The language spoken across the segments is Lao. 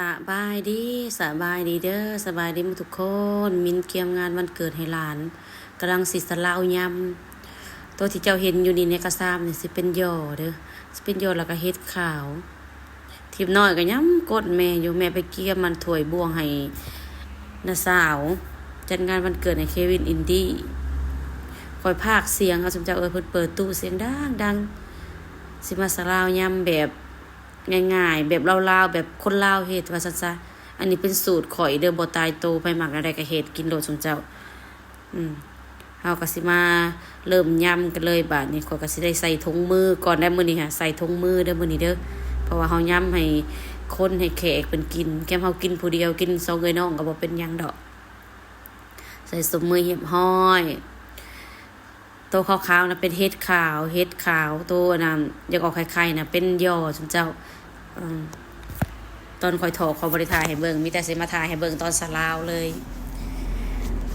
ສະບາຍດີ, ສະບາຍດີເດີ, ສະບາຍດີໝົດທຸກຄົນ. ມິນກຽມງານວັນເກີດໃຫ້ຫຼານ, ກຳລັງຊິສະລາວຍຳ. ໂຕທີ່ເຈົ້າເຫັນຢູ່ນີ້ໃນກະຊາມນີ້ ຊິເປັນຍໍ່ເດີ, ຊິເປັນຍໍ່ ແລ້ວກະເຫັດຂາວ. ທິບນ້ອຍກະຍຳກົ້ນແມ່ຢູ່, ແມ່ໄປກຽມມັນຖ້ວຍບ່ວງໃຫ້ນ້າສາວ, ຈັດງານວັນເກີດໃຫ້ເຄວິນ ອິນດີ້. ຂ້ອຍພາກສຽງເອົາ ຊຸມເຈົ້າເອີຍ, ເພິ່ນເປີດຕູ້ສຽງດັງໆ. ຊິມາສະລາວຍຳແບບ ງ່າຍໆ ແບບລາວໆ ແບບຄົນລາວເຮັດວ່າຊັ້ນຊະ. ອັນນີ້ເປັນສູດຂ້ອຍເດີ, ບໍ່ຕາຍໂຕ, ໃຜມັກແນວໃດກະເຮັດກິນໂລດຊຸມເຈົ້າ. ອືມ ເຮົາກະຊິມາເລີ່ມຍຳກັນເລີຍບາດນີ້. ຂ້ອຍກະຊິໄດ້ໃສ່ຖົງມືກ່ອນໄດ໋ມື້ນີ້, ໃສ່ຖົງມືເດີມື້ນີ້ເດີ, ເພາະວ່າເຮົາຍຳໃຫ້ຄົນໃຫ້ແຂກເພິ່ນກິນ. ແຄ່ເຮົາກິນຜູ້ດຽວ, ກິນສອງເອື້ອຍນ້ອງກະບໍ່ເປັນຫຍັງດອກ. ໃສ່ຖົງມືຮຽບຮ້ອຍ. ໂຕຂາວໆນະເປັນເຫັດຂາວ, ເຫັດຂາວ. ໂຕອັນນັ້ນຢາກອອກໄຂ່ໆນະເປັນຍໍ່ ຊຸມເຈົ້າ. ເອີ ຕອນຂ້ອຍຖອກ ຂ້ອຍບໍ່ໄດ້ຖ່າຍໃຫ້ເບິ່ງ, ມີແຕ່ຊິມາຖ່າຍໃຫ້ເບິ່ງຕອນສະລາວເລີຍ.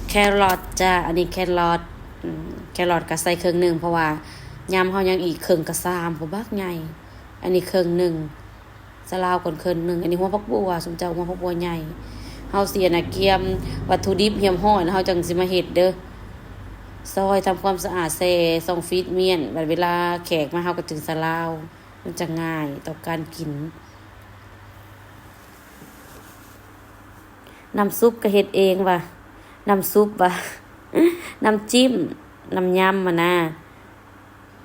ແຄຣອດຈ້າ, ອັນນີ້ແຄຣອດ. ອືມ ແຄຣອດກະໃສ່ເຄິ່ງໜຶ່ງ ເພາະວ່າຍຳເຮົາຍັງອີກເຄິ່ງກະຊາມພຸ້ນ, ບັກໃຫຍ່. ອັນນີ້ເຄິ່ງໜຶ່ງ. ສະລາວກ່ອນເຄິ່ງໜຶ່ງ. ອັນນີ້ຫົວຜັກບົ່ວ ຊຸມເຈົ້າ, ຫົວຜັກບົ່ວໃຫຍ່. ເຮົາຊິອັນນະ ກຽມວັດຖຸດິບຮຽບຮ້ອຍ ແລ້ວເຮົາຈັ່ງຊິມາເຮັດເດີ. ຊອຍທຳຄວາມສະອາດ, ແຊ່ຊ່ອງຟຣີດມ້ຽນ, ບັດເວລາແຂກມາເຮົາກະຈຶ່ງສະລາວ, ມັນຈະງ່າຍຕໍ່ການກິນ. ນ້ຳຊຸບກະເຮັດເອງວ່າ, ນ້ຳຊຸບວ່າ, ນ້ຳຈິ້ມ, ນ້ຳຍຳຫັ້ນນະ.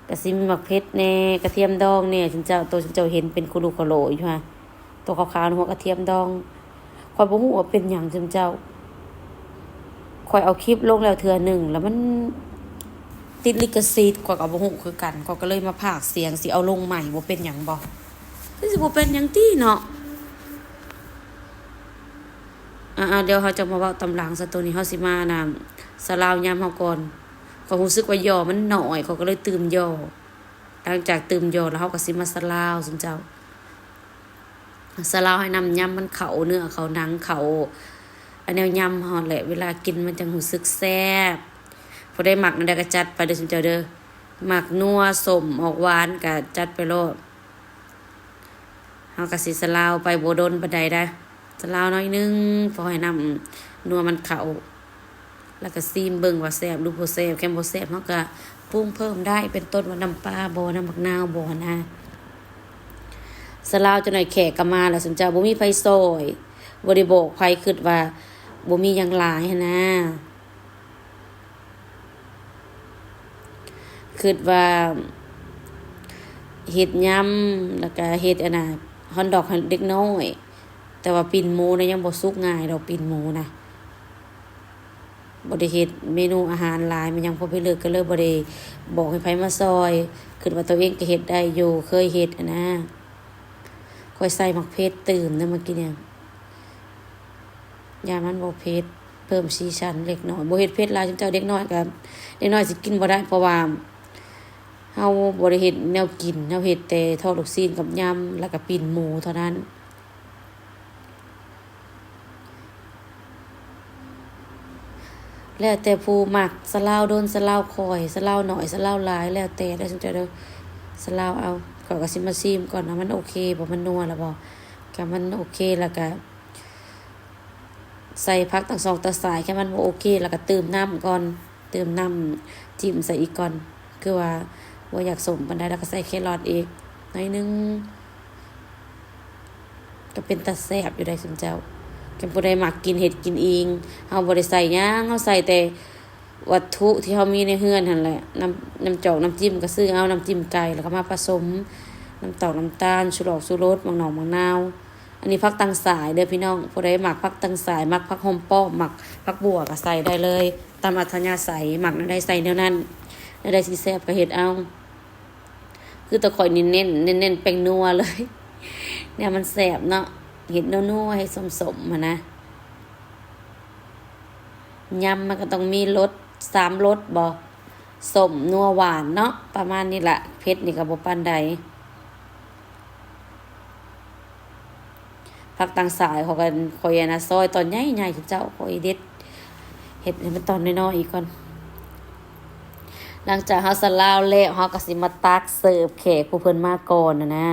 ກະຊິມີໝາກເຜັດແດ່, ກະທຽມດອງແດ່ ຊຸມເຈົ້າ. ໂຕຊຸມເຈົ້າເຫັນເປັນໂຄໂລໂຄໂລຢູ່ຫັ້ນ, ໂຕຂາວໆນະ ຫົວກະທຽມດອງ. ຂ້ອຍບໍ່ຮູ້ວ່າເປັນຫຍັງ ຊຸມເຈົ້າ, ຂ້ອຍເອົາຄລິບລົງແລ້ວເທື່ອໜຶ່ງ ແລ້ວມັນຕິດລິຂະສິດ, ຂ້ອຍກະບໍ່ຮູ້ຄືກັນ. ຂ້ອຍກະເລີຍມາພາກສຽງ, ຊິເອົາລົງໃໝ່ ບໍ່ເປັນຫຍັງບໍ່? ຄືຊິບໍ່ເປັນຫຍັງຕິເນາະ. ອ່າໆ ດຽວເຮົາຈະມາເວົ້າຕຳຫຼັງຊະ. ໂຕນີ້ເຮົາຊິມານະ ສະລາວຍຳເຮົາກ່ອນ. ຂ້ອຍຮູ້ສຶກວ່າຍໍ່ມັນໜ້ອຍ, ຂ້ອຍກະເລີຍຕື່ມຍໍ່. ຫຼັງຈາກຕື່ມຍໍ່ແລ້ວ ເຮົາກະຊິມາສະລາວ ຊຸມເຈົ້າ. ສະລາວໃຫ້ນ້ຳຍຳມັນເຂົ້າເນື້ອເຂົ້າໜັງເຂົ້າ ອັນແນວຍຳເຮົາແຫຼະ, ເວລາກິນມັນຈັ່ງຮູ້ສຶກແຊບ. ຜູ້ໃດມັກແນວໃດກະຈັດໄປເດີ ຊຸມເຈົ້າເດີ, ມັກນົວ ສົ້ມ ອອກຫວານກະຈັດໄປໂລດ. ເຮົາກະຊິສະລາວໄປບໍ່ດົນປານໃດດາ, ສະລາວໜ້ອຍໜຶ່ງ ພໍໃຫ້ນ້ຳນົວມັນເຂົ້າ. ແລ້ວກະຊີມເບິ່ງວ່າແຊບຫຼືບໍ່ແຊບ, ຄັນບໍ່ແຊບເຮົາກະປຸງເພີ່ມໄດ້, ເປັນຕົ້ນວ່ານ້ຳປາບໍ່, ນ້ຳໝາກນາວບໍ່ຫັ້ນນະ. ສະລາວຈັກໜ້ອຍແຂກກະມາແລ້ວ ຊຸມເຈົ້າ. ບໍ່ມີໃຜຊ່ອຍ, ບໍ່ໄດ້ບອກໃຜ, ຄຶດວ່າບໍ່ມີຫຍັງຫຼາຍຫັ້ນນະ. ຄຶດວ່າເຮັດຍຳ ແລ້ວກະເຮັດອັນນະ ຮອດດອກໃຫ້ເດັກນ້ອຍ, ແຕ່ວ່າປີ້ນໝູນະຍັງບໍ່ສຸກງ່າຍດອກ, ປີ້ນໝູນະ. ບໍ່ໄດ້ເຮັດເມນູອາຫານຫຼາຍ ແມ່ນຫຍັງ ພໍໄປເລີກ ກະເລີຍບໍ່ໄດ້ບອກໃຫ້ໃຜມາຊ່ອຍ. ຄຶດວ່າໂຕເອງກະເຮັດໄດ້ຢູ່, ເຄີຍເຮັດຫັ້ນນະ. ຂ້ອຍໃສ່ໝາກເຜັດຕື່ມນຳ ມາກິນຫຍັງ ຢ້ານມັນບໍ່ເຜັດ, ເພີ່ມສີສັນເລັກນ້ອຍ. ບໍ່ເຮັດເຜັດຫຼາຍ ຊຸມເຈົ້າ, ເດັກນ້ອຍກະ ເດັກນ້ອຍຊິກິນບໍ່ໄດ້ ເພາະວ່າເຮົາບໍ່ໄດ້ເຮັດແນວກິນ, ເຮົາເຮັດແຕ່ທອດລູກຊີ້ນກັບຍຳ ແລ້ວກະປີ້ນໝູເທົ່ານັ້ນ. ແລ້ວແຕ່ຜູ້ມັກ, ສະລາວດົນ ສະລາວຂ້ອຍ, ສະລາວໜ້ອຍ ສະລາວຫຼາຍ ແລ້ວແຕ່ເດີ ຊຸມເຈົ້າເດີ. ສະລາວເອົາ, ຂ້ອຍກະຊິມາຊີມກ່ອນວ່າມັນໂອເຄບໍ່, ມັນນົວແລ້ວບໍ່. ກະມັນໂອເຄແລ້ວກະ ໃສ່ຜັກຕັງສອງຕາສາຍ, ຄັນມັນບໍ່ໂອເຄແລ້ວກະຕື່ມນ້ຳກ່ອນ, ຕື່ມນ້ຳຈິ້ມໃສ່ອີກກ່ອນ. ຄືວ່າບໍ່ຢາກສົ້ມປານໃດ ແລ້ວກະໃສ່ແຄຣອດອີກໜ້ອຍໜຶ່ງ, ກະເປັນຕາແຊບຢູ່ໃດ໋ ຊຸມເຈົ້າ. ຄັນຜູ້ໃດມັກກິນເຮັດກິນເອງ, ເຮົາບໍ່ໄດ້ໃສ່ຫຍັງ, ເຮົາໃສ່ແຕ່ ວັດຖຸທີ່ເຮົາມີໃນເຮືອນຫັ້ນແຫຼະ. ນ້ຳ ນ້ຳຈອກນ້ຳຈິ້ມກະຊື້ເອົາ, ນ້ຳຈິ້ມໄກ່ ແລ້ວກະມາປະສົມ ນ້ຳຕອກນ້ຳຕານ, ຊູຣອກຊູລົດ, ໝາກໜອກໝາກນາວ. ອັນນີ້ຜັກຕັງສາຍເດີພີ່ນ້ອງ, ຜູ້ໃດມັກຜັກຕັງສາຍ, ມັກຜັກຫອມປ້ອມ, ມັກຜັກບົ່ວກະໃສ່ໄດ້ເລີຍ, ຕາມອັດທະຍາໄສ, ມັກແນວໃດໃສ່ແນວນັ້ນ, ແນວໃດຊິແຊບກະເຮັດເອົາ. ຄືໂຕຂ້ອຍນີ້ເນັ້ນ ເນັ້ນ ເນັ້ນແປ້ງນົວເລີຍ, ແນວມັນແຊບເນາະ, ເຮັດນົວໆ ເຮັດສົ້ມໆ ຫັ້ນນະ. ຍຳມັນກະຕ້ອງມີລົດສາມລົດບໍ, ສົ້ມ ນົວ ຫວານເນາະ, ປະມານນີ້ລະ. ເຜັດນີ້ກະບໍ່ປານໃດ. ຜັກຕັງສາຍ ຂ້ອຍກະ ຂ້ອຍອັນນະ ຊອຍຕອນໃຫຍ່ໆ ເຈົ້າ, ຂ້ອຍເດັດ ເຮັດໃຫ້ມັນຕອນນ້ອຍໆ ອີກກ່ອນ. ຫຼັງຈາກເຮົາສະລາວແລ້ວ ເຮົາກະຊິມາຕັກເສີບແຂກຜູ້ເພິ່ນມາກ່ອນຫັ້ນນະ.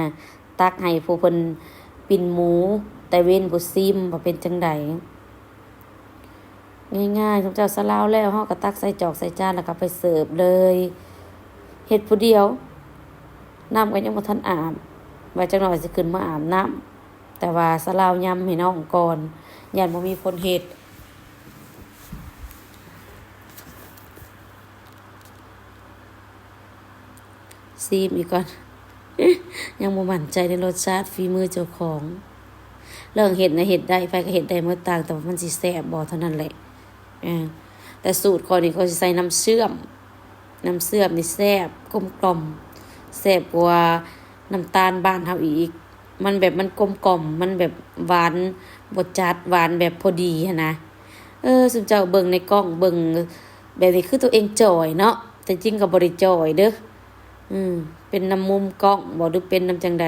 ຕັກໃຫ້ຜູ້ເພິ່ນປີ້ນໝູ ແຕ່ເວັນຜູ້ຊີມວ່າເປັນຈັ່ງໃດ. ງ່າຍໆ ເຈົ້າຊາລາວແລ້ວ ເຮົາກໍຕັກໃສ່ຈອກໃສ່ຈານ ແລ້ວກໍໄປເສີບເລີຍ. ເຮັດຜູ້ດຽວ ນ້ຳກໍຍັງບໍ່ທັນອາບ ວ່າຈັກໜ່ອຍຊິຂຶ້ນມາອາບນ້ຳ. ແຕ່ວ່າຊາລາວຍຳໃຫ້ນ້ອງກ່ອນ ຢ້ານບໍ່ມີຄົນເຮັດ. ຊີມອີກກ່ອນ ຍັງບໍ່ໝັ້ນໃຈໃນລົດຊາດຝີມືເຈົ້າຂອງ. ເລື່ອງເຮັດນະເຮັດໄດ້ ໃຜກໍເຮັດໄດ້ໝົດ ຕ່າງແຕ່ວ່າມັນຊິແຊບບໍ່ເທົ່ານັ້ນແຫຼະ. ເອີ ແຕ່ສູດຂ້ອຍນີ້ ຂ້ອຍຊິໃສ່ນ້ຳເຊື່ອມ. ນ້ຳເຊື່ອມນີ້ແຊບ ກົມກ່ອມ ແຊບກວ່ານ້ຳຕານບ້ານເຮົາອີກ. ມັນແບບ ມັນກົມກ່ອມ ມັນແບບຫວານບໍ່ຈັດ ຫວານແບບພໍດີຫັ້ນນະ. ເອີ ຊຸມເຈົ້າເບິ່ງໃນກ້ອງ ເບິ່ງແບບນີ້ຄືຕົວເອງຈ່ອຍເນາະ ແຕ່ຈິງກໍບໍ່ໄດ້ຈ່ອຍເດີ້. ອືມ ເປັນນຳມຸມກ້ອງບໍ ຫຼືເປັນນຳຈັ່ງໃດ?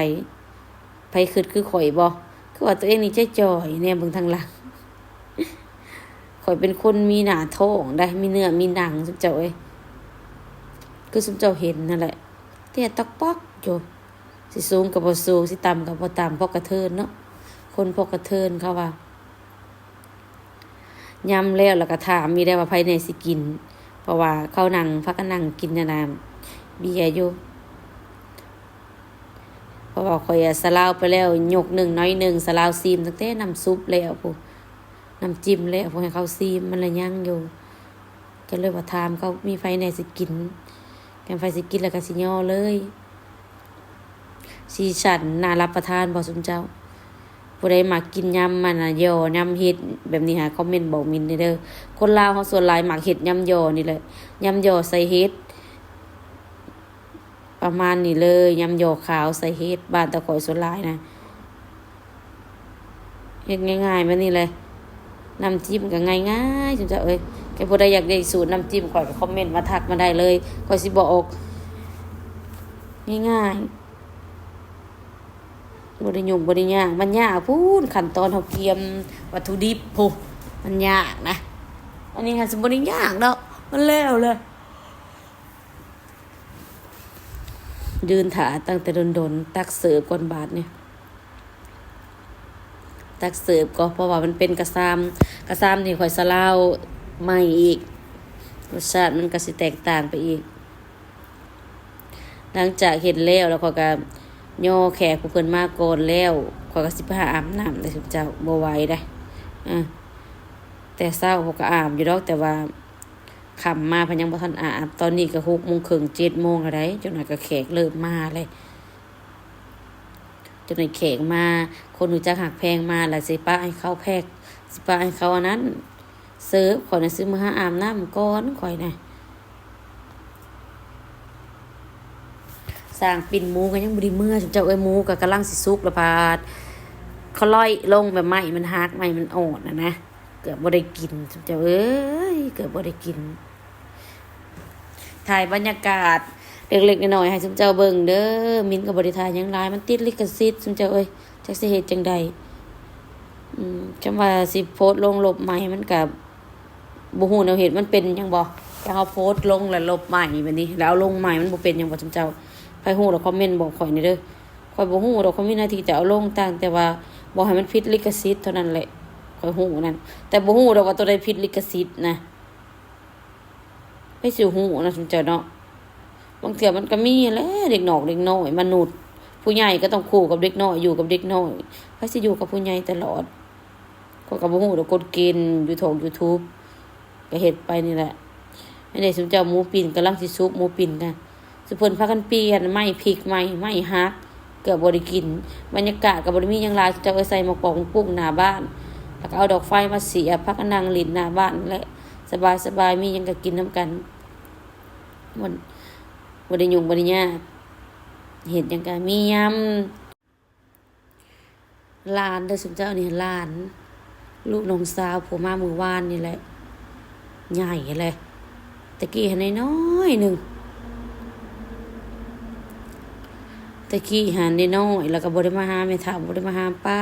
ໃຜຄຶດຄືຂ້ອຍບໍ ຄືວ່າຕົວເອງນີ້ຈ່ອຍໆ ແນມເບິ່ງທາງຫຼັງ. ຂ້ອຍເປັນຄົນມີໜ້າທ້ອງໃດ໋ ມີເນື້ອມີໜັງ ຊຸມເຈົ້າເອີຍ ຄືຊຸມເຈົ້າເຫັນນັ້ນແຫຼະ ເຕ້ຍຕອກປອກຢູ່. ຊິສູງກໍບໍ່ສູງ ຊິຕ່ຳກໍບໍ່ຕ່ຳ ພໍກະເທີນເນາະ ຄົນພໍກະເທີນເຂົາວ່າ. ຍຳແລ້ວ ແລ້ວກໍຖາມອີກໄດ໋ວ່າໃຜແດ່ຊິກິນ ເພາະວ່າເຂົານັ່ງ ພາກັນນັ່ງກິນອັນນະ ເບຍຢູ່. ເພາະວ່າຂ້ອຍອະສະລາວໄປແລ້ວຍົກໜຶ່ງໜ້ອຍໜຶ່ງ ສະລາວຊີມຕັ້ງແຕ່ນ້ຳຊຸບແລ້ວພຸ້ນ ນ້ຳຈິ້ມແລ້ວພຸ້ນ ໃຫ້ເຂົາຊີມ ມັນລະຍັງຢູ່. ກໍເລີຍວ່າຖາມເຂົາ ມີໃຜແດ່ຊິກິນ ຄັນໃຜຊິກິນແລ້ວກໍຊິຍໍເລີຍ. ສີສັນໜ້າຮັບປະທານບໍ່ຊຸມເຈົ້າ? ຜູ້ໃດມັກກິນຍຳມັນນະ ຍໍ ຍຳເຫັດແບບນີ້ຫາ ຄອມເມັນບອກມິນແດ່ເດີ. ຄົນລາວເຮົາສ່ວນຫຼາຍມັກເຮັດຍຳຍໍນີ້ແຫຼະ ຍຳຍໍໃສ່ເຫັດ ປະມານນີ້ເລີຍ ຍຳຍໍຂາວໃສ່ເຫັດ ບ້ານຕາຂ້ອຍສ່ວນຫຼາຍນະ. ເຮັດງ່າຍໆ ແບບນີ້ແຫຼະ ນ້ຳຈິ້ມກໍງ່າຍໆ ຊຸມເຈົ້າເອີຍ. ແຕ່ຜູ້ໃດຢາກໄດ້ສູດນ້ຳຈິ້ມຂ້ອຍ ກໍຄອມເມັນມາທັກມາໄດ້ເລີຍ ຂ້ອຍຊິບອກ. ງ່າຍໆ ບໍ່ໄດ້ຫຍຸ້ງບໍ່ໄດ້ຍາກ ມັນຍາກພຸ້ນ ຂັ້ນຕອນເຮົາກຽມວັດຖຸດິບພຸ້ນ ມັນຍາກນະ. ອັນນີ້ຫາຊິບໍ່ໄດ້ຍາກດອກ ມັນແລ້ວແຫຼະ. ຢືນຖ້າຕັ້ງແຕ່ດົນໆ ຕັກເສີບກ່ອນບາດນີ້ ຕັກເສີບກໍ ເພາະວ່າມັນເປັນກະຊາມ ກະຊາມນີ້ຂ້ອຍສະລາວໃໝ່ອີກ ລົດຊາດມັນກໍຊິແຕກຕ່າງໄປອີກ. ຫຼັງຈາກເຮັດແລ້ວ ແລ້ວຂ້ອຍກໍຍໍແຂກຜູ້ເພິ່ນມາກ່ອນແລ້ວ ຂ້ອຍກໍຊິໄປຫາອາບນ້ຳເດ້ຊຸມເຈົ້າ ບໍ່ໄຫວເດ້. ເອີ ແຕ່ເຊົ້າພວກກໍອາບຢູ່ດອກ ແຕ່ວ່າ ຄ່ຳມາເພິ່ນຍັງບໍ່ທັນອາບ. ຕອນນີ້ກໍຫົກໂມງເຄິ່ງ ເຈັດໂມງແລ້ວໃດ໋ ຈັກໜ້ອຍກໍແຂກເລີ່ມມາແລ້ວ. ຈັກໜ້ອຍແຂກມາ ຄົນຮູ້ຈັກຮັກແພງມາ ແລ້ວຊິປະໃຫ້ເຂົາແພັກ ຊິປະໃຫ້ເຂົາອັນນັ້ນ ເສີບ. ຂ້ອຍນະຊິມາຫາອາບນ້ຳກ່ອນ ຂ້ອຍນະ. ສ້າງປີ້ນໝູກໍຍັງບໍ່ໄດ້ເມືອ ເຈົ້າເອີຍ ໝູກໍກຳລັງຊິສຸກແລ້ວ ພາດຂ້ອຍລອຍລົງແບບໄມ້ມັນຫັກ ໄມ້ມັນອ່ອນນະນະ. ເກືອບບໍ່ໄດ້ກິນ ເຈົ້າເອີຍ ເກືອບບໍ່ໄດ້ກິນ. ຖ່າຍບັນຍາກາດເລັກໆ ນ້ອຍໆ ໃຫ້ຊຸມເຈົ້າເບິ່ງເດີ. ມິນກໍບໍ່ໄດ້ຖ່າຍຫຍັງຫຼາຍ ມັນຕິດລິຂະສິດ ຊຸມເຈົ້າເອີຍ ຈັກຊິເຮັດຈັ່ງໃດ. ອືມ ຄຳວ່າຊິໂພສລົງລົບໃໝ່ ມັນກໍບໍ່ຮູ້ແນວເຮັດ ມັນເປັນຫຍັງບໍ່? ຖ້າເຮົາໂພສລົງແລ້ວລົບໃໝ່ແບບນີ້ ແລ້ວເອົາລົງໃໝ່ ມັນບໍ່ເປັນຫຍັງບໍ່ ຊຸມເຈົ້າ? ໃຜຮູ້ລະຄອມເມັນບອກຂ້ອຍແດ່ເດີ. ຂ້ອຍບໍ່ຮູ້ດອກ ຂ້ອຍມີໜ້າທີ່ແຕ່ເອົາລົງ ຕ່າງແຕ່ວ່າບໍ່ໃຫ້ມັນຜິດລິຂະສິດເທົ່ານັ້ນແຫຼະ ຂ້ອຍຮູ້ນັ້ນ. ແຕ່ບໍ່ຮູ້ດອກວ່າໂຕໃດຜິດລິຂະສິດນະ ໃຜຊິຮູ້ນະ ຊຸມເຈົ້າເນາະ. ບາງເທື່ອມັນກໍມີແຫຼະ ເດັກນອກເດັກນ້ອຍ ມະນຸດ ຜູ້ໃຫຍ່ກໍຕ້ອງຄູ່ກັບເດັກນ້ອຍ ຢູ່ກັບເດັກນ້ອຍ ໃຜຊິຢູ່ກັບຜູ້ໃຫຍ່ຕະຫຼອດ. ຂ້ອຍກໍບໍ່ຮູ້ດອກກົດເກນຢູທູບ YouTube ກໍເຮັດໄປນີ້ແຫຼະ. ອັນນີ້ຊຸມເຈົ້າ ໝູປີ້ນກຳລັງຊິສຸກ ໝູປີ້ນນະ ຊຸມເພິ່ນພາກັນປ່ຽນໄມ້ພິກໃໝ່ ໄມ້ຫັກ ເກືອບບໍ່ໄດ້ກິນ. ບັນຍາກາດກໍບໍ່ໄດ້ມີຫຍັງຫຼາຍ ເຈົ້າເອີຍ ໃສ່ໝາກປອງປຸ້ງໜ້າບ້ານ ແລ້ວກໍເອົາດອກໄຟມາສຽບ ພາກັນນັ່ງຫຼິ້ນໜ້າບ້ານແຫຼະ ສະບາຍໆ ມີຫຍັງກໍກິນນຳກັນ ບໍ່ ບໍ່ໄດ້ຫຍຸ້ງບໍ່ໄດ້ຍາກ ເຮັດຫຍັງກໍມີຍາມ. ຫຼານເດີຊຸມເຈົ້ານີ້ ຫຼານ ລູກນ້ອງສາວຜູ້ມາມື້ວານນີ້ແຫຼະ ໃຫຍ່ແລ້ວ. ແຕ່ກີ້ຫັ້ນນ້ອຍໆ ໜຶ່ງ ແຕ່ກີ້ຫັ້ນນ້ອຍໆ ແລ້ວກໍບໍ່ໄດ້ມາຫາແມ່ເຖົ້າ ບໍ່ໄດ້ມາຫາປ້າ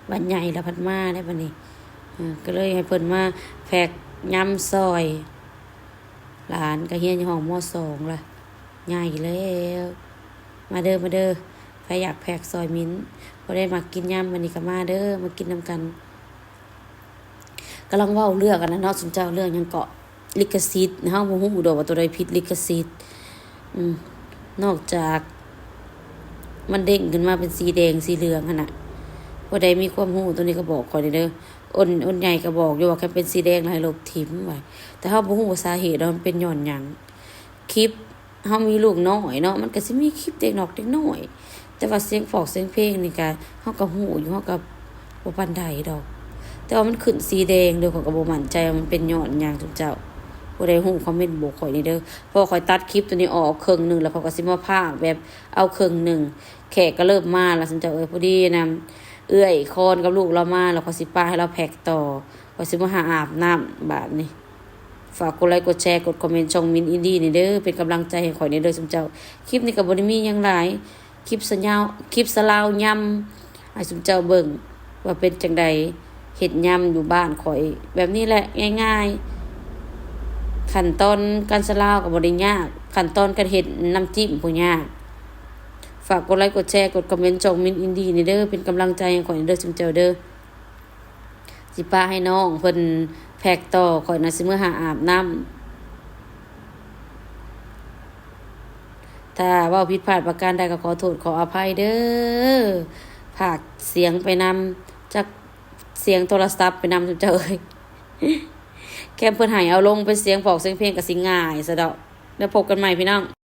ບັດໃຫຍ່ແລ້ວພັດມາແລ້ວບັດນີ້. ເອີ ກໍເລີຍໃຫ້ເພິ່ນມາແພັກຍຳຊ່ອຍ. ຫຼານກໍຮຽນຢູ່ຫ້ອງ ມໍສອງ ລະ ໃຫຍ່ແລ້ວ. ມາເດີ ມາເດີ ໃຜຢາກແພັກຊ່ອຍມິນ. ໂອ້ ຜູ້ໃດມັກກິນຍຳ ມື້ນີ້ກໍມາເດີ ມາກິນນຳກັນ. ກຳລັງເວົ້າເລື່ອງອັນນັ້ນເນາະ ຊຸມເຈົ້າ ເລື່ອງຫຍັງເກາະ ລິຂະສິດ. ເຮົາບໍ່ຮູ້ດອກວ່າໂຕໃດຜິດລິຂະສິດ. ອືມ ນອກຈາກມັນເດ້ງຂຶ້ນມາເປັນສີແດງສີເຫຼືອງຫັ້ນນະ. ຜູ້ໃດມີຄວາມຮູ້ໂຕນີ້ກໍບອກຂ້ອຍແດ່ເດີ. ອ້ນ ອ້ນໃຫຍ່ກໍບອກຢູ່ວ່າ ຄັນເປັນສີແດງແລ້ວໃຫ້ລົບຖິ້ມວ່າ. ແຕ່ເຮົາບໍ່ຮູ້ວ່າສາເຫດວ່າມັນເປັນຍ້ອນຫຍັງ. ຄລິບ ເຮົາມີລູກນ້ອຍເນາະ ມັນກໍຊິມີຄລິບເດັກນອກເດັກນ້ອຍ ແຕ່ວ່າສຽງຟອກສຽງເພງນີ້ກະ ເຮົາກໍຮູ້ຢູ່ ເຮົາກໍບໍ່ປານໃດດອກ. ແຕ່ວ່າມັນຂຶ້ນສີແດງເດີ ຂ້ອຍກໍບໍ່ໝັ້ນໃຈວ່າມັນເປັນຍ້ອນຫຍັງ ຊຸມເຈົ້າ ຜູ້ໃດຮູ້ຄອມເມັນບອກຂ້ອຍແດ່ເດີ. ເພາະວ່າຂ້ອຍຕັດຄລິບໂຕນີ້ອອກເຄິ່ງໜຶ່ງ ແລ້ວຂ້ອຍກໍຊິມາພາກແບບເອົາເຄິ່ງໜຶ່ງ. ແຂກກໍເລີ່ມມາແລ້ວ ຊຸມເຈົ້າເອີຍ. ພໍດີນະ ເອື້ອຍຄອນກັບລູກລາວມາ ແລ້ວຂ້ອຍຊິປະໃຫ້ລາວແພັກຕໍ່ ຂ້ອຍຊິມາຫາອາບນ້ຳບາດນີ້. ຝາກກົດໄລ ກົດແຊ ກົດຄອມເມັນຊ່ອງມິນອິນດີນີ້ເດີ ເປັນກຳລັງໃຈໃຫ້ຂ້ອຍແດ່ເດີ ຊຸມເຈົ້າ. ຄລິບນີ້ກໍບໍ່ໄດ້ມີຫຍັງຫຼາຍ ຄລິບສະຍາວ ຄລິບສະລາວຍຳ ໃຫ້ຊຸມເຈົ້າເບິ່ງວ່າເປັນຈັ່ງໃດ. ເຮັດຍຳຢູ່ບ້ານຂ້ອຍແບບນີ້ແຫຼະ ງ່າຍໆ. ຂັ້ນຕອນການສະລາວກໍບໍ່ໄດ້ຍາກ ຂັ້ນຕອນການເຮັດນ້ຳຈິ້ມພຸ້ນຍາກ. ຝາກກົດໄລ ກົດແຊ ກົດຄອມເມັນຊ່ອງມິນອິນດີນີ້ເດີ ເປັນກຳລັງໃຈໃຫ້ຂ້ອຍແດ່ເດີ ຊຸມເຈົ້າເດີ. ຊິປະໃຫ້ນ້ອງເພິ່ນແພັກຕໍ່ ຂ້ອຍນະຊິເມືອຫາອາບນ້ຳ. ຖ້າເວົ້າຜິດພາດປະການໃດກໍຂໍໂທດຂໍອະໄພເດີ. ພາກສຽງໄປນຳ ຈັກສຽງໂທລະສັບໄປນຳ ເຈົ້າເອີຍ. ແຄ່ເພິ່ນໃຫ້ເອົາລົງເປັນສຽງຟອກສຽງເພງກໍຊິງ່າຍຊະດອກ. ແລ້ວພົບກັນໃໝ່ພີ່ນ້ອງ.